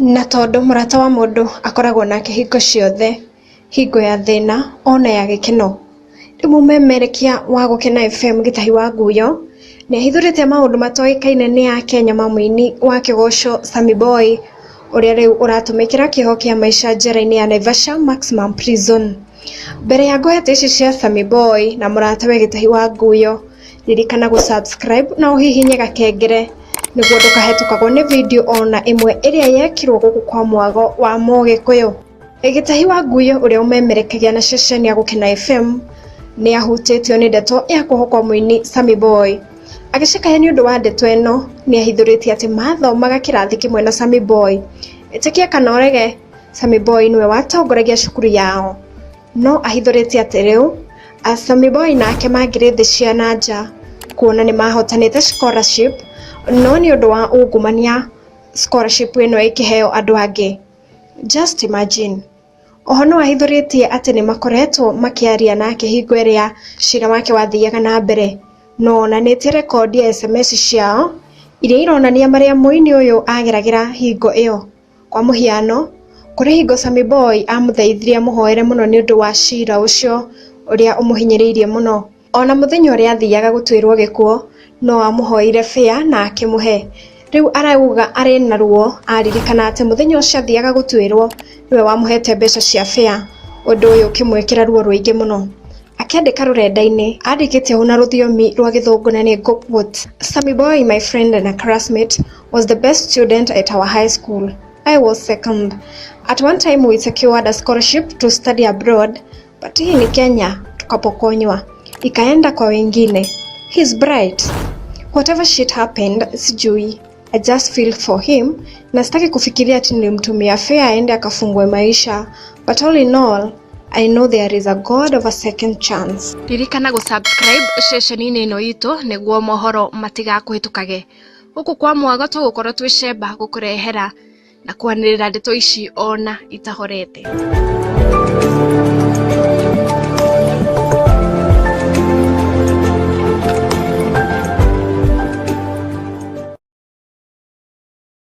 Na tondũ mũrata wa mũndũ akoragwo nake hingo ciothe, hingo ya thĩna ona ya gĩkeno. Rĩu mũmemerekia wa Gũkena FM Gĩtahi wa Nguyo nĩ ahithũrĩte maũndũ matoĩkaine nĩ Akenya ma mũini wa kĩgoco Sammy Boy ũrĩa rĩu ũratũmĩkĩra kĩoho kĩa maica njera-inĩ ya Naivasha Maximum Prison. Mbere ya ngũhete ici cia Sammy Boy na mũratawe Gĩtahi wa Nguyo, ririkana gũ subscribe na ũhihinye gakengere nĩguo ndũkahetũkagwo nĩ video ona ĩmwe ĩrĩa yekirwo gũkũ kwa mwago wa Mũgĩkũyũ. Gĩtahi wa Nguyo ũrĩa ũmemerekagia na ceceni ya Gũkena FM nĩ ahutĩtio nĩ ndeto ya kuohwo kwa mũini Sammy Boy. Agĩcakaya nĩ ũndũ wa ndeto ĩno, nĩ ahithũrĩtie atĩ mathomaga kĩrathi kĩmwe na Sammy Boy. Ĩtĩkia kana ũrege, Sammy Boy nĩwe watongoragia cukuru yao. No ahithũrĩtie atĩ rĩu, Sammy Boy nake mangĩrĩ thĩ cia na nja kuona nĩ mahotanĩte scholarship, no nĩ ũndũ wa ungumania scholarship ĩno ĩkĩheo andũ angĩ. Just imagine. Oho no ahithũrĩtie atĩ nĩ makoretwo makĩaria nake hingo ĩrĩa cira wake wathiaga na mbere. No onanĩtie rekondi ya SMS ciao iria ironania marĩa mũini ũyũ ageragĩra hingo ĩyo. Kwa mũhiano, kũrĩ hingo Sammy Boy amũthaithire amũhoere mũno nĩ ũndũ wa cira ũcio ũrĩa ũmũhinyĩrĩirie mũno. Ona mũthenya ũrĩa athiaga gũtuĩrwo gĩkuũ no amũhoire fare na akĩmũhe. Rĩu arauga arĩ na ruo aririkana atĩ mũthenya ũcio athiaga gũtuĩrwo nĩwe wamũhete mbeca cia fare, ũndũ ũyũ ũkĩmwĩkĩra ruo rũingĩ mũno. Akĩandĩka rũrenda-inĩ, andĩkĩte ũũ na rũthiomi rwa gĩthũngũ na nĩ ngũ-quote, Sammy Boy, my friend and a classmate, was the best student at our high school. I was second. At one time we secured a scholarship to study abroad, but hii ni Kenya, tukapokonywa. Ikaenda kwa wengine. He's bright. Whatever shit happened, sijui. I just feel for him na sitaki kufikiria ati nilimtumia fare aende akafungue maisha. But all in all, I know there is a God of a second chance. Ririkana gũ-subscribe ceceni-inĩ ĩno itũ nĩguo mohoro matigakũhĩtũkage. Gũkũ kwa mwago tũgũkorwo twĩ cemba gũkũrehera na kwanĩrĩra ndeto ici ona itahorete.